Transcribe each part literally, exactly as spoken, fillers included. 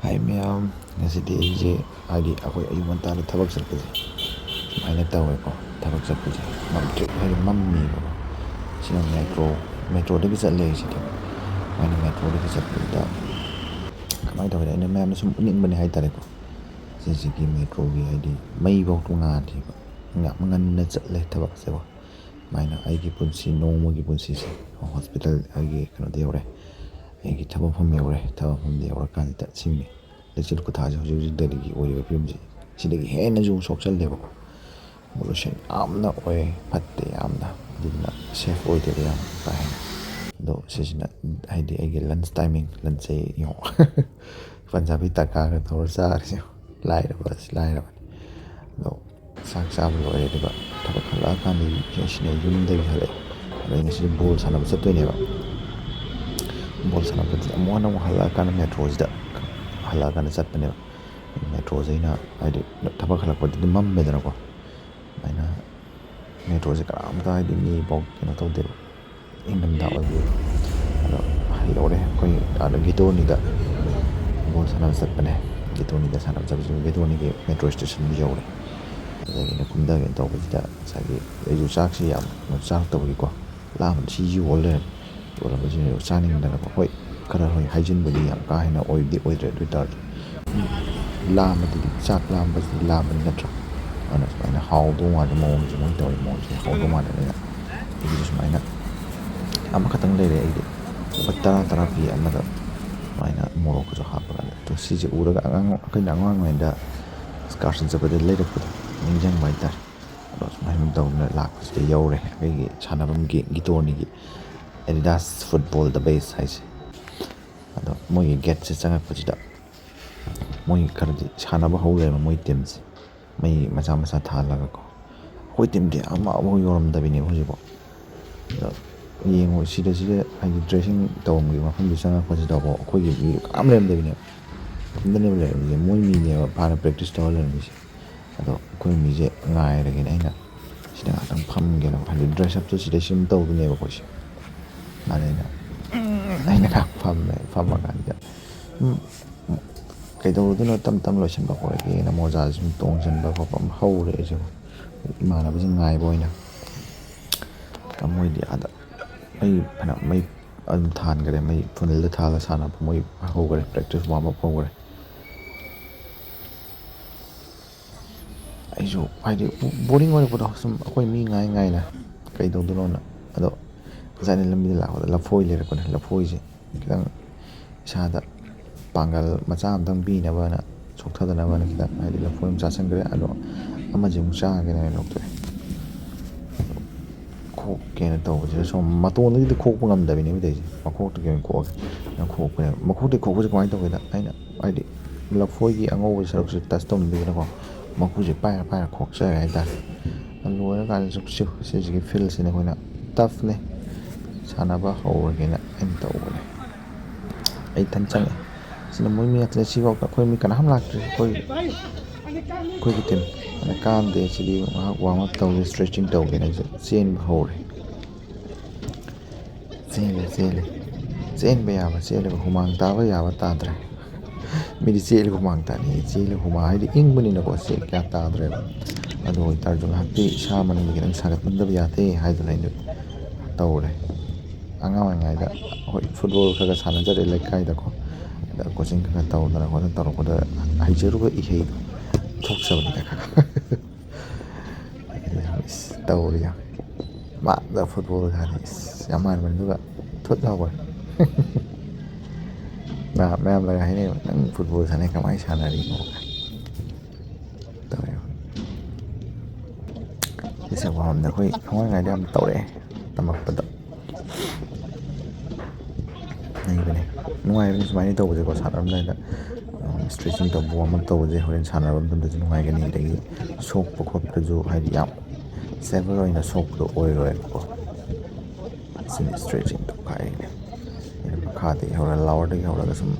ꯍꯥꯏ ꯃꯌꯥꯝ, ꯉꯁꯤꯗꯤ ꯑꯩꯁꯦ, ꯍꯥꯏꯗꯤ, ꯑꯩꯈꯣꯏ ꯑꯌꯨꯛ ꯉꯟꯇꯥꯗ ꯊꯕꯛ ꯆꯠꯄꯁꯦ ꯁꯨꯃꯥꯏꯅ ꯇꯧꯋꯦꯀꯣ꯫ ꯊꯕꯛ ꯆꯠꯄꯁꯦ ꯃꯝꯇ꯭ꯔꯤꯛ, ꯍꯥꯏꯗꯤ, ꯃꯝꯃꯤꯕꯀꯣ꯫ ꯁꯤꯅ ꯃꯦꯇ꯭ꯔꯣ, ꯃꯦꯇ꯭ꯔꯣꯗꯒꯤ ꯆꯠꯂꯦ ꯁꯤꯗꯤ꯫ ꯁꯨꯃꯥꯏꯅ ꯃꯦꯇ꯭ꯔꯣꯗꯒꯤ ꯆꯠꯄꯁꯤꯗ ꯀꯃꯥꯏꯅ ꯇꯧꯒꯦ, ꯑꯩꯅ ꯃꯌꯥꯝꯗ ꯁꯨꯝ ꯎꯠꯅꯤꯡꯕꯅꯦ ꯍꯥꯏꯇꯥꯔꯦꯀꯣ꯫ ꯁꯤꯁꯤꯒꯤ ꯃꯦꯇ꯭ꯔꯣꯒꯤ, ꯍꯥꯏꯗꯤ, ꯃꯩꯐꯧ ꯉꯥꯟꯗꯦꯕ꯫ ꯌꯥꯝ ꯉꯟꯅ ꯆꯠꯂꯦ ꯊꯕꯛꯁꯦꯀꯣ꯫ ꯁꯨꯃꯥꯏꯅ ꯑꯩꯒꯤ ꯄꯨꯟꯁꯤ, ꯅꯣꯡꯃꯒꯤ ꯄꯨꯟꯁꯤꯁꯦ ꯍꯣꯁꯄꯤꯇꯥꯜ, ꯑꯩꯒꯤ ꯀꯩꯅꯣꯗ ꯌꯧꯔꯦ꯫ ꯑꯩꯒꯤ ꯊꯕꯛ ꯃꯐꯝ ꯌꯧꯔꯦ꯫ ꯊꯕꯛ ꯃꯐꯝꯗ ꯌꯧꯔꯀꯥꯟꯁꯤꯗ ꯁꯤꯅꯤ꯫ ꯂꯩꯆꯤꯜ ꯈꯨꯊꯥꯁꯦ ꯍꯧꯖꯤꯛ ꯍꯧꯖꯤꯛ ꯗꯦꯜꯂꯤꯒꯤ ꯑꯣꯏꯔꯤꯕ ꯐꯤꯕꯝꯁꯦ ꯁꯤꯗꯒꯤ ꯍꯦꯟꯅꯁꯨ ꯑꯃꯨꯛ ꯁꯣꯛꯆꯜꯂꯦꯕꯀꯣ꯫ ꯄꯣꯂꯨꯁꯟ ꯌꯥꯝꯅ ꯑꯣꯏ, ꯐꯠꯇꯦ ꯌꯥꯝꯅ, ꯑꯗꯨꯗꯨꯅ ꯁꯦꯐ ꯑꯣꯏꯗꯦꯕ ꯌꯥꯝ ꯀꯥ ꯍꯦꯟꯅ꯫ ꯑꯗꯣ ꯁꯤꯁꯤꯅ, ꯍꯥꯏꯗꯤ, ꯑꯩꯒꯤ ꯂꯟꯁ ꯇꯥꯏꯃꯤꯡ, ꯂꯟꯁꯁꯦ ꯌꯦꯡꯉꯣ꯫ ꯄꯟꯖꯥꯕꯤ ꯇꯀꯥꯒ ꯇꯧꯔ ꯆꯥꯔꯤꯁꯦ ꯌꯦꯡꯉꯣ꯫ ꯂꯥꯏꯔꯕ ꯑꯁꯤ ꯂꯥꯏꯔꯕꯅꯤ꯫ ꯑꯗꯣ ꯆꯥꯛ ꯆꯥꯕ ꯂꯣꯏꯔꯦ, ꯑꯗꯨꯒ ꯊꯕꯛ ꯍꯜꯂꯛꯑꯀꯥꯟꯗ ꯑꯩꯁꯤꯅ ꯌꯨꯝꯗꯒꯤ ꯍꯜꯂꯛꯑꯦ꯫ ꯑꯗꯣ ꯑꯩ ꯉꯁꯤꯗꯤ ꯕꯣꯜ ꯁꯥꯟꯅꯕ ꯆꯠꯇꯣꯏꯅꯦꯕ꯫ ꯕꯣꯜ ꯁꯥꯟꯅꯕꯗꯤ ꯑꯃꯨꯛ ꯍꯟꯅ ꯑꯃꯨꯛ ꯍꯜꯂꯛꯑꯀꯥꯟꯗ ꯃꯦꯇ꯭ꯔꯣꯁꯤꯗ ꯍꯜꯂꯛꯑꯀꯥꯟꯗ ꯆꯠꯄꯅꯦꯕ꯫ ꯃꯦꯇ꯭ꯔꯣꯁꯦ ꯑꯩꯅ, ꯍꯥꯏꯗꯤ, ꯊꯕꯛ ꯍꯜꯂꯛꯄꯗꯗꯤ ꯃꯝꯃꯦꯗꯅꯀꯣ꯫ ꯑꯗꯨꯃꯥꯏꯅ ꯃꯦꯇ꯭ꯔꯣꯁꯦ ꯀꯅꯥꯝꯇ, ꯍꯥꯏꯗꯤ, ꯃꯤꯐꯥꯎ ꯀꯩꯅꯣ ꯇꯧꯗꯦꯕ꯫ ꯏꯪꯊꯝꯊꯥ ꯑꯣꯏꯕꯒꯤ꯫ ꯑꯗꯣ ꯌꯧꯔꯦ ꯑꯩꯈꯣꯏ ꯑꯥꯗ ꯒꯦꯇꯣꯅꯤꯗ꯫ ꯕꯣꯜ ꯁꯥꯟꯅꯕ ꯆꯠꯄꯅꯦ꯫ ꯒꯦꯇꯣꯅꯤꯗ ꯁꯥꯟꯅꯕ ꯆꯠꯄꯁꯤꯗ ꯒꯦꯇꯣꯅꯤꯒꯤ ꯃꯦꯇ꯭ꯔꯣ ꯏꯁꯇꯦꯁꯟꯗꯨ ꯌꯧꯔꯦ꯫ ꯑꯗꯒꯤ ꯑꯩꯅ ꯀꯨꯝꯊꯒꯦꯅ ꯇꯧꯕꯁꯤꯗ ꯉꯁꯥꯏꯒꯤ ꯑꯩꯁꯨ ꯆꯥꯛꯁꯤ ꯌꯥꯝ ꯆꯥꯔꯛꯇꯕꯒꯤꯀꯣ, ꯂꯥꯝꯕꯗ ꯁꯤ ꯌꯣꯜ ꯂꯩꯔꯝꯃꯦ꯫ ꯌꯣꯜꯂꯝꯕꯁꯤꯡꯗꯣ ꯆꯥꯅꯤꯡꯗꯅꯀꯣ꯫ ꯍꯣꯏ, ꯈꯔ, ꯍꯣꯏ, ꯍꯥꯏꯖꯤꯟꯕꯗꯤ ꯌꯥꯝ ꯀꯥ ꯍꯦꯟꯅ ꯑꯣꯏꯕꯗꯤ ꯑꯣꯏꯗ꯭ꯔꯦ, ꯑꯗꯨ ꯑꯣꯏ ꯇꯥꯔꯁꯨ ꯂꯥꯝꯕꯗꯨꯗꯤ, ꯆꯥꯛ ꯂꯥꯝꯕꯁꯤꯗꯤ ꯂꯥꯝꯕꯅꯤ ꯅꯠꯇ꯭ꯔꯥ? ꯑꯗꯨꯅ ꯁꯨꯃꯥꯏꯅ ꯍꯥꯎꯗꯧ ꯃꯥꯜꯂꯦ ꯃꯑꯣꯡꯁꯦ, ꯃꯣꯏꯅ ꯇꯧꯔꯤ ꯃꯑꯣꯡꯁꯦ ꯍꯥꯎꯗꯧ ꯃꯥꯜꯂꯦ꯫ ꯑꯩꯅ ꯑꯩꯒꯤꯁꯨ ꯁꯨꯃꯥꯏꯅ ꯑꯃꯈꯛꯇꯪ ꯂꯩꯔꯦ ꯑꯩꯗꯤ꯫ ꯂꯨꯄꯥ ꯇꯔꯥ ꯇꯔꯥ ꯄꯤ ꯑꯃꯗ, ꯁꯨꯃꯥꯏꯅ ꯃꯣꯔꯣꯛꯀꯁꯨ ꯍꯥꯞꯄꯒ꯫ ꯑꯗꯣ ꯁꯤꯁꯦ ꯎꯔꯒ ꯑꯉꯥꯡ, ꯑꯩꯈꯣꯏꯅ ꯑꯉꯥꯡ ꯑꯣꯏꯔꯤꯉꯩꯗ excursion ꯆꯠꯄꯗ ꯂꯩꯔꯛꯄꯗꯣ ꯅꯤꯡꯁꯤꯡꯕ ꯍꯥꯏꯇꯥꯔꯦ꯫ ꯑꯗꯣ ꯁꯨꯃꯥꯏꯅ ꯇꯧꯗꯅ ꯂꯥꯛꯄꯁꯤꯗ ꯌꯧꯔꯦ ꯑꯩꯈꯣꯏꯒꯤ ꯁꯥꯟꯅꯐꯝꯒꯤ, ꯒꯤꯇꯣꯅꯤꯒꯤ Adidas Football The Base ꯍꯥꯏꯁꯦ꯫ ꯑꯗꯣ ꯃꯣꯏꯒꯤ ꯒꯦꯠꯁꯦ ꯆꯪꯉꯛꯄꯁꯤꯗ ꯃꯣꯏ ꯈꯔꯗꯤ ꯁꯥꯟꯅꯕ ꯍꯧ ꯂꯩꯔꯝꯃꯦ, ꯃꯣꯏ ꯇꯤꯝꯁꯦ꯫ ꯃꯩ ꯃꯆꯥ ꯃꯆꯥ ꯊꯥꯜꯂꯒꯀꯣ꯫ ꯑꯩꯈꯣꯏ ꯇꯤꯝꯗꯤ ꯑꯃꯐꯥꯎ ꯌꯧꯔꯝꯗꯕꯤꯅꯦꯕ ꯍꯧꯖꯤꯛꯐꯥꯎ꯫ ꯑꯗꯣ ꯌꯦꯡꯉꯣ, ꯁꯤꯗ, ꯁꯤꯗ, ꯍꯥꯏꯗꯤ, dressing ꯇꯧꯐꯝꯒꯤ ꯃꯐꯝꯗꯤ ꯆꯪꯉꯛꯄꯁꯤꯗꯐꯥꯎ ꯑꯩꯈꯣꯏꯒꯤ ꯃꯤꯗꯣ ꯀꯅꯥꯝ ꯂꯩꯔꯝꯗꯕꯤꯅꯦꯕ꯫ ꯏꯊꯟꯗꯅꯦꯕ ꯂꯩꯔꯝꯃꯤꯁꯦ꯫ ꯃꯣꯏ ꯃꯤꯅꯦꯕ ꯐꯥꯅ practice ꯇꯧꯔ ꯂꯩꯔꯝꯃꯤꯁꯦ꯫ ꯑꯗꯣ ꯑꯩꯈꯣꯏ ꯃꯤꯁꯦ ꯉꯥꯏꯔꯒꯦꯅ ꯑꯩꯅ ꯁꯤꯗ ꯉꯥꯛꯇꯪ ꯐꯝꯒꯦꯅ, ꯍꯥꯏꯗꯤ, dress up ꯇꯨ ꯁꯤꯗꯩ ꯁꯨꯝ ꯇꯧꯗꯣꯏꯅꯦꯕ ꯑꯩꯈꯣꯏꯁꯦ꯫ ꯑꯗ ꯑꯩꯅ, ꯑꯩꯅ ꯉꯥꯏꯍꯥꯛ ꯐꯝꯃꯦ꯫ ꯐꯝꯃꯀꯥꯟꯗ ꯁꯨꯝ ꯀꯩꯗꯧꯔꯨꯗꯣꯏꯅꯣ, ꯇꯞ ꯇꯞꯅ ꯂꯣꯏꯁꯤꯟꯕ ꯍꯧꯔꯒꯦꯅ ꯃꯣꯖꯥꯁꯦ ꯁꯨꯝ ꯇꯣꯡꯁꯤꯟꯕ ꯈꯣꯠꯄ ꯑꯃ ꯍꯧꯔꯦ ꯑꯩꯁꯨ, ꯏꯃꯥꯟꯅꯕꯁꯤꯡ ꯉꯥꯏꯕ ꯑꯣꯏꯅ꯫ ꯃꯣꯏꯗꯤ ꯑꯥꯗ ꯃꯩ ꯐꯅ ꯃꯩ ꯑꯗꯨꯝ ꯊꯥꯟꯈ꯭ꯔꯦ, ꯃꯩ ꯐꯨꯜꯗ ꯊꯥꯜꯂ ꯁꯥꯟꯅꯕ ꯃꯣꯏ ꯍꯧꯈ꯭ꯔꯦ, practice warm up ꯍꯧꯈ꯭ꯔꯦ꯫ ꯑꯩꯁꯨ ꯍꯥꯏꯗꯤ boring ꯑꯣꯏꯔꯛꯄꯗꯣ, ꯁꯨꯝ ꯑꯩꯈꯣꯏ ꯃꯤ ꯉꯥꯏ ꯉꯥꯏꯅ ꯀꯩꯗꯧꯗꯣꯏꯅꯣꯅ꯫ ꯑꯗꯣ ꯉꯁꯥꯏꯅ ꯂꯝꯕꯤꯗ ꯂꯥꯛꯄꯗ ꯂꯐꯣꯏ ꯂꯩꯔꯛꯄꯅꯦ꯫ ꯂꯐꯣꯏꯁꯦ ꯈꯤꯇꯪ ꯏꯁꯥꯗ ꯄꯥꯡꯒꯜ ꯃꯆꯥ ꯑꯃꯇꯪ ꯄꯤꯅꯕꯅ, ꯆꯣꯛꯊꯗꯅꯕꯅ ꯈꯤꯇꯪ ꯍꯥꯏꯗꯤ ꯂꯐꯣꯏ ꯑꯃ ꯆꯥꯁꯤꯟꯈ꯭ꯔꯦ꯫ ꯑꯗꯣ ꯑꯃꯁꯦ ꯑꯃꯨꯛ ꯆꯥꯒꯦꯅ ꯑꯩꯅ ꯂꯧꯊꯣꯛꯑꯦ꯫ ꯈꯣꯛꯀꯦꯅ ꯇꯧꯕꯁꯤꯗ ꯁꯣꯝ ꯃꯇꯣꯟꯗꯒꯤꯗꯤ ꯈꯣꯛꯄ ꯉꯝꯗꯕꯤꯅꯦꯕ ꯇꯧꯔꯤꯁꯦ, ꯃꯈꯣꯛꯇꯒꯤ ꯑꯣꯏꯅ ꯈꯣꯛꯑꯒꯦꯅ ꯈꯣꯛꯄꯅꯦꯕ꯫ ꯃꯈꯣꯛꯇꯒꯤ ꯈꯣꯛꯄꯁꯦ ꯀꯃꯥꯏꯅ ꯇꯧꯒꯦꯗ, ꯑꯩꯅ ꯍꯥꯏꯗꯤ ꯂꯐꯣꯏꯒꯤ ꯑꯉꯧꯕ ꯁꯔꯨꯛꯁꯦ touch ꯇꯧꯅꯤꯡꯗꯦꯗꯅꯀꯣ, ꯃꯀꯨꯁꯦ ꯄꯥꯏꯔ ꯄꯥꯏꯔ ꯈꯣꯛꯆꯔꯦ ꯍꯥꯏꯇꯥꯔꯦ꯫ ꯂꯣꯏꯔꯀꯥꯟꯗ ꯁꯨꯝ ꯁꯤꯎ-, ꯁꯤꯁꯤꯒꯤ fieldꯁꯤꯅ ꯑꯩꯈꯣꯏꯅ turfꯅꯦ, ꯁꯥꯟꯅꯕ ꯍꯧꯔꯒꯦꯅ ꯑꯩꯅ ꯇꯧꯕꯅꯦ꯫ ꯑꯩ ꯏꯊꯟ ꯆꯪꯉꯛꯑꯦ꯫ ꯁꯤꯅ ꯃꯣꯏ ꯃꯤ ꯉꯥꯛꯇꯅꯦ꯫ ꯁꯤꯐꯥꯎꯗ ꯑꯩꯈꯣꯏ ꯃꯤ ꯀꯅꯥꯝ ꯂꯥꯛꯇ꯭ꯔꯤ꯫ ꯑꯩꯈꯣꯏ, ꯑꯩꯈꯣꯏꯒꯤ team꯫ ꯑꯗ ꯀꯥꯟꯗꯦ꯫ ꯁꯤꯗꯤ ꯉꯥꯏꯍꯥꯛ warm up ꯇꯧꯒꯦ, stretching ꯇꯧꯒꯦꯅ ꯑꯩꯁꯦ ꯆꯦꯟꯕ ꯍꯧꯔꯦ꯫ ꯆꯦꯜꯂꯦ, ꯆꯦꯜꯂꯦ꯫ ꯆꯦꯟꯕ ꯌꯥꯕ ꯆꯦꯜꯂꯦꯕ, ꯍꯨꯃꯥꯡ ꯇꯥꯕ ꯌꯥꯕ ꯇꯥꯗ꯭ꯔꯦ꯫ ꯃꯤꯗꯤ ꯆꯦꯜꯂꯦ ꯍꯨꯃꯥꯡ ꯇꯥꯅꯩ, ꯆꯦꯜꯂꯦ ꯍꯨꯃꯥꯡ, ꯍꯥꯏꯗꯤ ꯏꯪꯕꯅꯤꯅꯀꯣ, ꯆꯦ-, ꯀꯌꯥ ꯇꯥꯗ꯭ꯔꯦꯕ꯫ ꯑꯗꯨ ꯑꯣꯏꯇꯥꯔꯁꯨ ꯉꯥꯏꯍꯥꯛꯇꯤ ꯏꯁꯥ ꯃꯅꯨꯡꯗ ꯈꯤꯇꯪ ꯁꯥꯒꯠꯍꯟꯗꯕ ꯌꯥꯗꯦ ꯍꯥꯏꯗꯨꯅ ꯑꯩꯅ ꯇꯧꯔꯦ꯫ ꯑꯉꯥꯡ ꯑꯣꯏꯔꯤꯉꯩꯗ ꯑꯩꯈꯣꯏ football ꯈꯔ ꯈꯔ ꯁꯥꯟꯅꯖꯔꯛꯑꯦ ꯂꯩꯀꯥꯏꯗꯀꯣ꯫ ꯑꯗ coaching ꯈꯔ ꯈꯔ ꯇꯧꯗꯅ ꯈꯣꯠꯇꯅ ꯇꯧꯔꯛꯄꯗ ꯍꯩꯖꯔꯨꯕ ꯏꯍꯩꯗꯣ ꯊꯣꯛꯆꯕꯅꯤꯗ ꯈꯔ ꯈꯔ꯫ ꯏꯁ, ꯇꯧꯔꯤ ꯌꯥꯝ꯫ ꯃꯥꯗ football ꯁꯥꯟꯅꯩ꯫ ꯏꯁ, ꯌꯥꯝ ꯃꯥꯟꯕꯅꯤ꯫ ꯑꯗꯨꯒ ꯊꯨꯠ ꯂꯥꯎꯕ꯫ ꯃꯌꯥꯝ, ꯃꯌꯥꯝꯅꯒ ꯍꯥꯏꯅꯩꯕ, "ꯅꯪ football ꯁꯥꯟꯅꯩ ꯀꯃꯥꯏꯅ ꯁꯥꯟꯅꯔꯤꯅꯣ?" ꯇꯧꯋꯦꯕ꯫ ꯁꯤꯁꯦ ꯑꯃꯔꯣꯝꯗ ꯑꯩꯈꯣꯏ ꯑꯉꯥꯡ ꯑꯣꯏꯔꯤꯉꯩꯗ ꯌꯥꯝ ꯇꯧꯔꯛꯑꯦ, ꯇꯝꯃꯛꯄꯗ꯫ ꯂꯩꯕꯅꯦ꯫ ꯅꯨꯡꯉꯥꯏꯕꯅꯤ ꯁꯨꯃꯥꯏꯅ ꯇꯧꯕꯁꯦꯀꯣ, ꯁꯥꯟꯅꯔꯝꯗꯥꯏꯗ꯫ Stretching ꯇꯧꯕ, warm up ꯇꯧꯕꯁꯦ ꯍꯣꯔꯦꯟ ꯁꯥꯟꯅꯕ ꯃꯇꯝꯗꯁꯨ ꯅꯨꯡꯉꯥꯏꯒꯅꯤ꯫ ꯑꯗꯒꯤ ꯁꯣꯛꯄ ꯈꯣꯠꯄꯗꯁꯨ ꯍꯥꯏꯗꯤ ꯌꯥꯝ severe ꯑꯣꯏꯅ ꯁꯣꯛꯄꯗꯣ ꯑꯣꯏꯔꯣꯏꯕꯀꯣ꯫ ꯁꯤꯅ stretching ꯇꯧꯈꯥꯏꯔꯤꯅꯦ꯫ ꯑꯩꯅ ꯃꯈꯥꯗꯒꯤ ꯍꯧꯔ, lowerꯗꯒꯤ ꯍꯧꯔꯒ ꯁꯨꯝ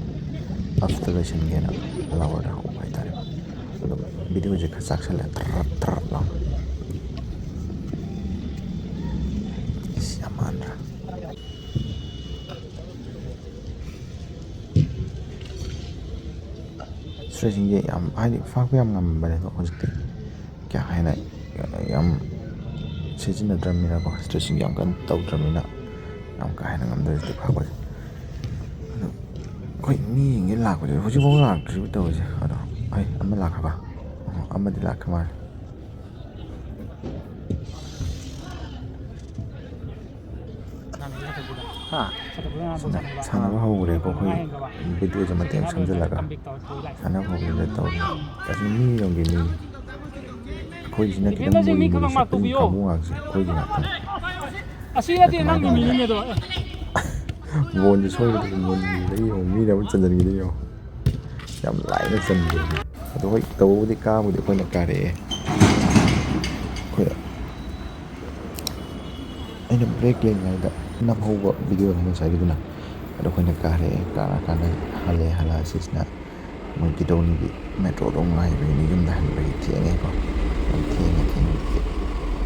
upꯇ ꯂꯣꯏꯁꯤꯟꯒꯦꯅ lowerꯗ ꯍꯧꯕ ꯍꯥꯏꯇꯥꯔꯦ꯫ ꯑꯗꯨꯝ videoꯁꯦ ꯈꯔ ꯆꯥꯛꯁꯜꯂꯦ, ꯇ꯭ꯔꯞ ꯇ꯭ꯔꯞ ꯂꯥꯎ꯫ ꯏꯁ, ꯌꯥꯝ ꯃꯥꯟꯗ꯭ꯔꯥ? ꯏꯁꯇ꯭ꯔꯦꯁꯤꯡꯁꯦ ꯌꯥꯝ, ꯍꯥꯏꯗꯤ, ꯐꯥꯛꯄ ꯌꯥꯝ ꯉꯝꯕꯅꯦ, ꯑꯗꯣ ꯍꯧꯖꯤꯛꯇꯤ ꯀꯌꯥ ꯍꯦꯟꯅ ꯌꯥꯝ ꯁꯤꯖꯤꯟꯅꯗ꯭ꯔꯕꯅꯤꯅꯀꯣ, ꯏꯁꯇ꯭ꯔꯦꯁꯤꯡ ꯌꯥꯝ ꯀꯟꯅ ꯇꯧꯗ꯭ꯔꯕꯅꯤꯅ ꯌꯥꯝ ꯀꯥ ꯍꯦꯟꯅ ꯉꯝꯗ꯭ꯔꯦ ꯍꯧꯖꯤꯛꯇꯤ ꯐꯥꯛꯄꯁꯦ꯫ ꯑꯗꯣ ꯑꯩꯈꯣꯏ ꯃꯤꯁꯤꯡꯁꯦ ꯂꯥꯛꯄꯁꯦ ꯍꯧꯖꯤꯛꯐꯥꯎ ꯂꯥꯛꯇ꯭ꯔꯤꯕ ꯇꯧꯔꯤꯁꯦ꯫ ꯑꯗꯣ ꯍꯣꯏ, ꯑꯃ ꯂꯥꯛꯈ꯭ꯔꯕ? ꯑꯣ, ꯑꯃꯗꯤ ꯂꯥꯛꯈ꯭ꯔ ꯃꯥꯜꯂꯦ꯫ ꯍꯥ? ꯁꯥꯟꯅ-, ꯁꯥꯟꯅꯕ ꯍꯧꯈ꯭ꯔꯦꯀꯣ ꯑꯩꯈꯣꯏ꯫ ꯚꯤꯗꯤꯑꯣꯁꯦ ꯃꯇꯦꯛ ꯑꯃ ꯁꯝꯖꯤꯜꯂꯒ ꯁꯥꯟꯅꯕ ꯍꯧꯈ꯭ꯔꯦ ꯇꯧꯔꯤ꯫ ꯑꯁꯤ ꯃꯤ ꯂꯝꯒꯤ ꯃꯤꯅꯤ꯫ ꯑꯩꯈꯣꯏꯁꯤꯅ ꯈꯤꯇꯪ ꯗꯤꯐꯦꯟꯗꯔꯁꯦ ꯃꯤ ꯃꯨꯔꯤ ꯃꯨꯔꯤ ꯈꯔ ꯃꯥꯡ ꯁꯦꯠꯄꯅꯤ, ꯇꯧꯕꯤꯌꯣ꯫ ꯀꯥꯡꯕꯨ ꯉꯥꯛꯁꯦ ꯑꯩꯈꯣꯏꯒꯤ ꯉꯥꯛꯇꯅꯤ꯫ ꯑꯁꯤ ꯅꯠꯇꯦ, ꯑꯗꯨꯃꯥꯏꯅ ꯅꯪꯒꯤ ꯇꯧꯕꯅꯦ꯫ ꯃꯤꯅꯤꯅꯦ ꯑꯗꯣ꯫ ꯕꯣꯟꯁꯦ ꯁꯣꯏꯕꯗꯁꯨ ꯃꯨꯟꯈꯤꯕꯗꯒꯤ ꯌꯦꯡꯉꯣ, ꯃꯤꯅ ꯑꯃꯨꯛ ꯆꯟꯁꯤꯟꯈꯤꯕꯗꯒꯤ ꯌꯦꯡꯉꯣ꯫ ꯌꯥꯝ ꯂꯥꯏꯅ ꯆꯟꯈꯤꯕꯅꯤ꯫ ꯑꯗꯣ ꯍꯣꯏ, ꯇꯧꯕꯕꯨꯗꯤ ꯀꯥꯕꯨꯗꯤ ꯑꯩꯈꯣꯏꯅ ꯀꯥꯔꯛꯑꯦ꯫ ꯑꯩꯈꯣꯏ, ꯑꯩꯅ ꯕ꯭ꯔꯦꯛ ꯂꯩꯔꯤꯉꯩꯗ ꯅꯝꯍꯧꯕ ꯚꯤꯗꯤꯑꯣꯅꯤ ꯉꯁꯥꯏꯒꯤꯗꯨꯅ꯫ ꯑꯗꯣ ꯑꯩꯈꯣꯏꯅ ꯀꯥꯔꯛꯑꯦ, ꯀꯥꯔꯛꯑꯀꯥꯟꯗ ꯍꯜꯂꯛꯑꯦ, ꯍꯜꯂꯛꯑ ꯁꯤꯁꯤꯅ ꯃꯣꯏ ꯒꯤꯗꯧꯅꯤꯒꯤ ꯃꯦꯇ꯭ꯔꯣꯗꯣ ꯉꯥꯏꯕꯒꯤꯅꯤ, ꯌꯨꯝꯗ ꯍꯟꯕꯒꯤ ꯊꯦꯡꯉꯦꯀꯣ꯫ ꯌꯥꯝ ꯊꯦꯡꯉꯦ, ꯊꯦꯡꯉꯦ꯫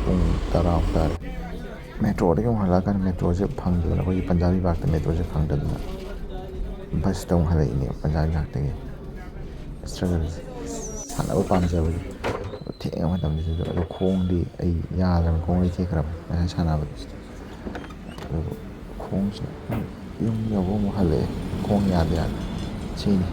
ꯄꯨꯡ ꯇꯔꯥꯃꯨꯛ ꯇꯥꯔꯦ꯫ ꯃꯦꯇ꯭ꯔꯣꯗꯒꯤ ꯑꯃꯨꯛ ꯍꯜꯂꯛꯑꯀꯥꯟꯗ ꯃꯦꯇ꯭ꯔꯣꯁꯦ ꯐꯪꯗꯗꯅ ꯑꯩꯈꯣꯏꯒꯤ ꯄꯟꯖꯥꯕꯤ ꯕꯥꯒꯇ ꯃꯦꯇ꯭ꯔꯣꯁꯦ ꯐꯪꯗꯗꯅ ꯕꯁꯇ ꯑꯃꯨꯛ ꯍꯜꯂꯛꯏꯅꯦꯕ ꯄꯟꯖꯥꯕꯤ ꯕꯥꯒꯇꯒꯤ꯫ ꯏꯁꯇ꯭ꯔꯒꯜꯁꯦ, ꯁꯥꯟꯅꯕ ꯄꯥꯝꯖꯕꯒꯤ꯫ ꯊꯦꯡꯉ ꯃꯇꯝꯁꯤꯗ ꯑꯗꯣ ꯈꯣꯡꯗꯤ ꯑꯩ ꯌꯥꯗ꯭ꯔꯕꯅꯤ, ꯈꯣꯡꯗꯤ ꯇꯦꯛꯈ꯭ꯔꯕꯅꯤ ꯉꯁꯥꯏ ꯁꯥꯟꯅꯕꯗꯣ꯫ ꯑꯗꯨꯒ ꯈꯣꯡꯁꯤꯅ ꯌꯨꯝ ꯌꯧꯕ ꯑꯃꯨꯛ ꯍꯜꯂꯛꯑꯦ꯫ ꯈꯣꯡ ꯌꯥꯗ ꯌꯥꯗ꯫ ꯁꯤꯅꯤ